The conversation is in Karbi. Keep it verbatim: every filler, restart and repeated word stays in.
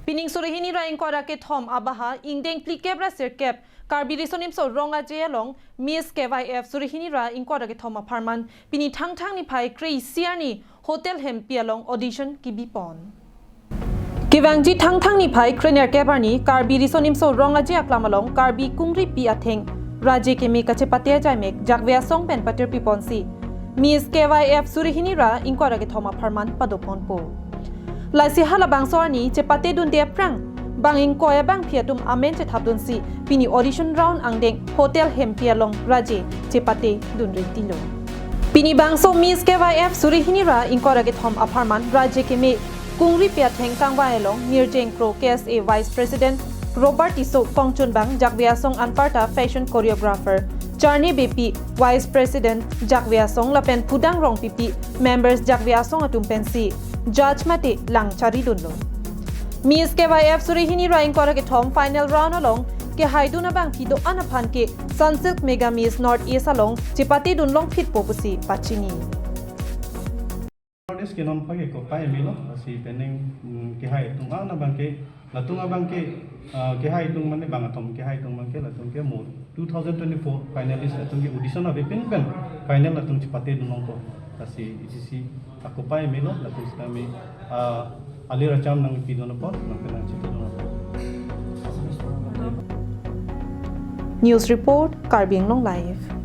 Pining suri hini ra ingkoi ra kethom abaha ingdeng phlikep ra sirkep Karbi Riso Nimso Rong Aje along Miss K Y F suri hini ra ingkoi ra kethom apharman pini Thangthang niphai kre-isi arni Hotel Hempi along audition kibipon. Kevangji Thangthang niphai krenerkep arni Karbi Riso Nimso Rong Aje aklam along Karbi Kungripi atheng raje keme kachepate ajaimek Jakve Asong pen patirpiponsi Miss K Y F suri hini ra ingkoi ra kethom apharman padoponpo. Lasi halabangso arni chepatedunde aphrang bang ingkoi abangpi atum amen chethapdunsi pini audition round angdeng Hotel Hempi along raje chepatedun rinti lo. Pini bangso Miss K Y F suri hini ra ingkoi ra kethom apharman raje keme Kungripi atheng kangvai along Nirjeng Kro K S A Vice President Robert Tisso kongchunbang Jakve Asong anparta fashion choreographer Charni Beypi Vice President Jakve Asong lapen Phudang Rongpipi members Jakve Asong atum pensi judge mate lang charidunlo. Miss K Y F suri hini ra ingkoi ra kethom final round along kehaidun abangpi do-an aphan ke Sunsilk Mega Miss North East along chepatedun longphitpo pusi pachini. Nordis ke non pagi ko pai milo si penang, mm, kehai atum abang ke latum abang ke, ah, kehai atum mane bang atum kehai atum abang ke latum ke mo two thousand twenty-four finalist latum ke audition avepin pen final latum chepatedun longpo. Lasi isi si ako pai milo latum si kami, ah, alir acham nangpidun apot nangpinang chitedun apot. News report, Karbi Anglong Live.